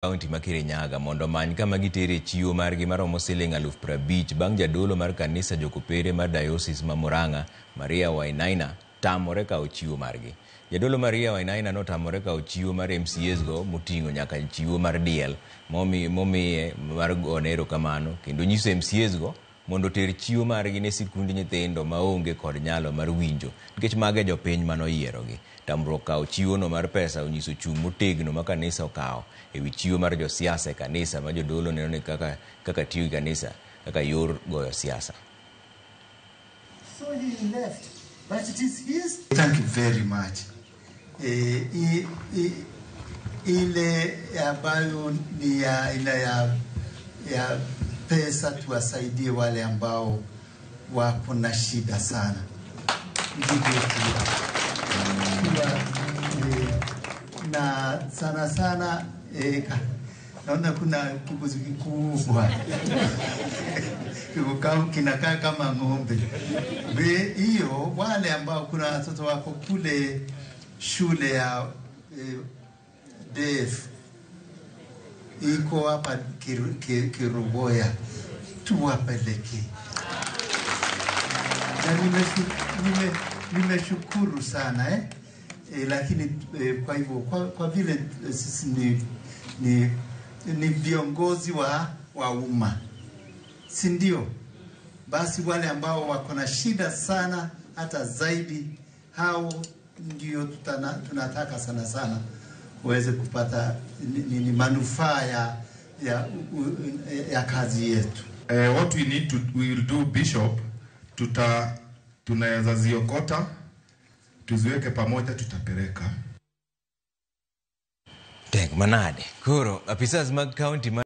Kaunti ma Kirinyaga mondo omany kama gitere chiwo margi maromo siling 50,000 bang' jadolo mar kanisa jokopere mar Diocese ma Murang'a, Maria Wainaina, tamore kawo chiwo margi. Jadolo Maria Wainaina notamore kawo chiwo mar MCAs go moting'o nyaka chiwo mar diel momiye mar gone erokamano kendo nyiso MCAs go mondo oter chiwo margi ne sikund nyithindo maonge kod nyalo mar winjo nikech mago e jopiny manoyierogi. Tamruok kawo chiwono mar pesa onyiso chung' motegno ma kanisa okawo ewi chiwo mar josiasa e kanisa ma jodolo neno ni kaka tiyo gi kanisa kaka yor goyo siasa. So he left, but it is his. Thank you very much. Ile ambayo ni ya ile ya pesa tuwasaidie wale ambao wako na shida sana. Ndivyo na sana sana, naona kuna kibuzi kikubwa kinakaa kama ng'ombe. Hiyo wale ambao kuna watoto wako kule shule ya Deaf iko hapa Kiruboya, tuwapeleke. Na nimeshukuru sana, Lakini kwa hivyo kwa vile sisi ni viongozi wa umma, si ndio? Basi wale ambao wako na shida sana hata zaidi, hao ndio tunataka sana sana waweze kupata ni manufaa ya kazi yetu. What we need to, we will do, Bishop, tunaweza ziokota tuziweke pamoja, tutapeleka. Tek manade. Koro apisas mag county